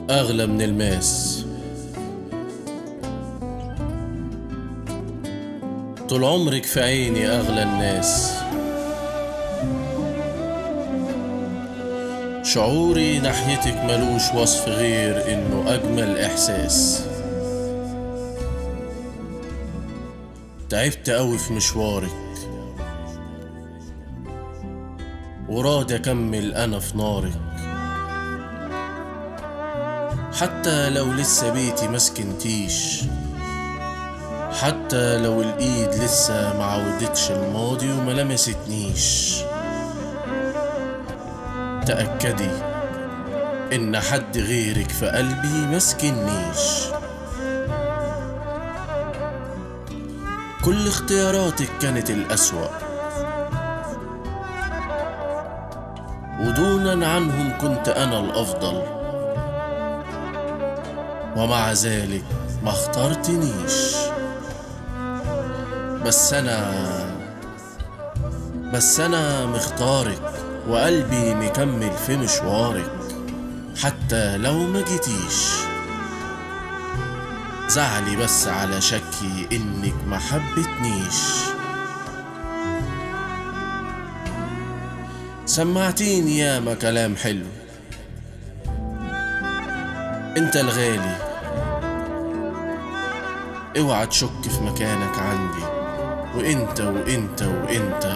أغلى من الماس. طول عمرك في عيني أغلى الناس. شعوري ناحيتك ملوش وصف غير إنه أجمل إحساس. تعبت أوي في مشوارك وراضي أكمل أنا في نارك، حتى لو لسه بيتي مسكنتيش، حتى لو الإيد لسه معودتش الماضي وما لمستنيش. تأكدي إن حد غيرك في قلبي مسكنيش. كل اختياراتك كانت الأسوأ، ودونا عنهم كنت أنا الأفضل، ومع ذلك ما اخترتنيش. بس أنا مختارك وقلبي مكمل في مشوارك حتى لو ما جيتيش. زعلي بس على شكي إنك ما حبتنيش. سمعتيني ياما كلام حلو، انت الغالي، اوعى تشك في مكانك عندي، وانت وانت وانت.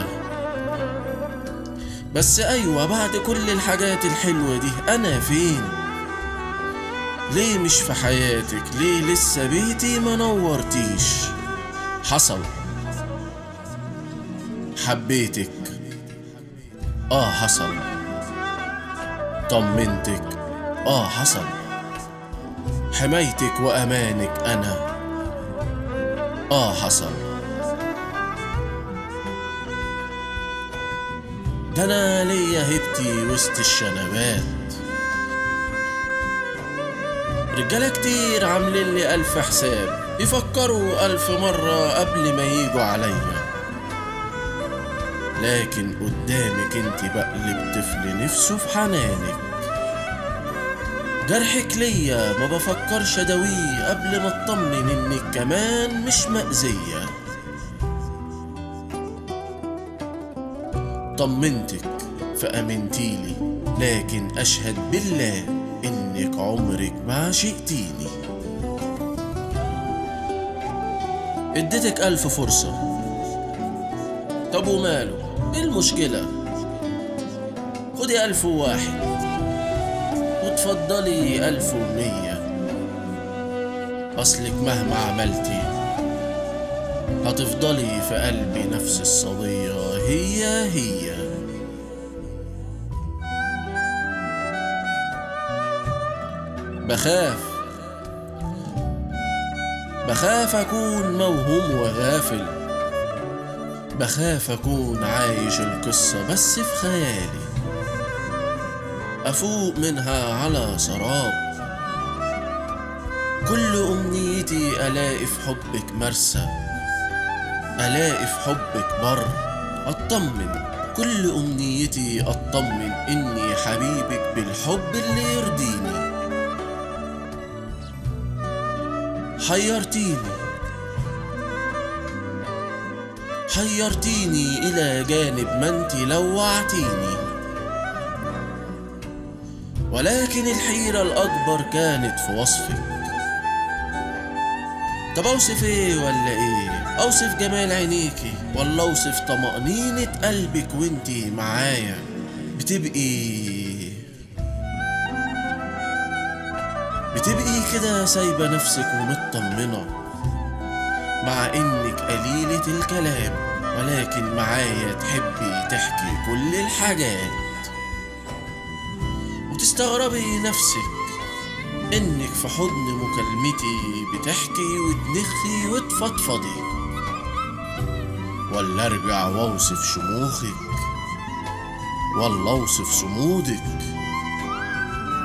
بس ايوه، بعد كل الحاجات الحلوة دي انا فين؟ ليه مش في حياتك؟ ليه لسه بيتي ما نورتيش؟ حصل حبيتك، حصل طمنتك، حصل حمايتك وأمانك أنا، حصل. ده أنا ليا هيبتي وسط الشنبات، رجالة كتير عاملين لي 1000 حساب، يفكروا 1000 مرة قبل ما ييجوا عليا، لكن قدامك انت بقلب طفل نفسه في حنانك. جرحك ليا ما بفكرش اداويه قبل ما اطمن انك كمان مش مأذية. طمنتك فأمنتيلي، لكن اشهد بالله انك عمرك ما عشقتيني. اديتك 1000 فرصة، طب وماله؟ ايه المشكلة؟ خدي 1001 وتفضلي 1100. أصلك مهما عملتي هتفضلي في قلبي نفس الصبية، هي هي. بخاف أكون موهوم وغافل، بخاف أكون عايش القصة بس في خيالي، أفوق منها على سراب. كل أمنيتي ألاقي في حبك مرسى، ألاقي في حبك بر، أطمن. كل أمنيتي أطمن إني حبيبك بالحب اللي يرضيني. حيرتيني، حيرتيني إلى جانب ما انتي لوعتيني، ولكن الحيرة الأكبر كانت في وصفك. طب أوصف إيه ولا إيه؟ أوصف جمال عينيكي ولا أوصف طمأنينة قلبك وانتي معايا؟ بتبقي كده سايبة نفسك ومطمنة، مع إنك قليلة الكلام، ولكن معايا تحبي تحكي كل الحاجات. وتستغربي نفسك إنك في حضن مكالمتي بتحكي وتنخي وتفضفضي. ولا أرجع وأوصف شموخك، ولا أوصف صمودك،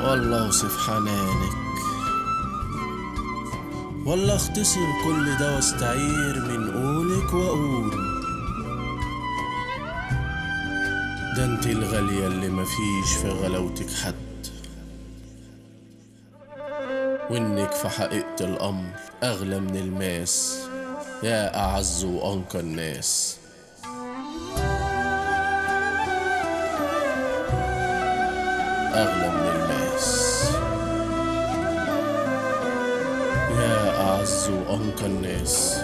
ولا أوصف حنانك، ولا اختصر كل ده واستعير من قولك واقول ده انت الغالية اللي مفيش في غلاوتك حد. وإنك في حقيقة الأمر أغلى من الماس، يا أعز وأنقى الناس. أغلى من الماس، يا أعز وأنقى الناس.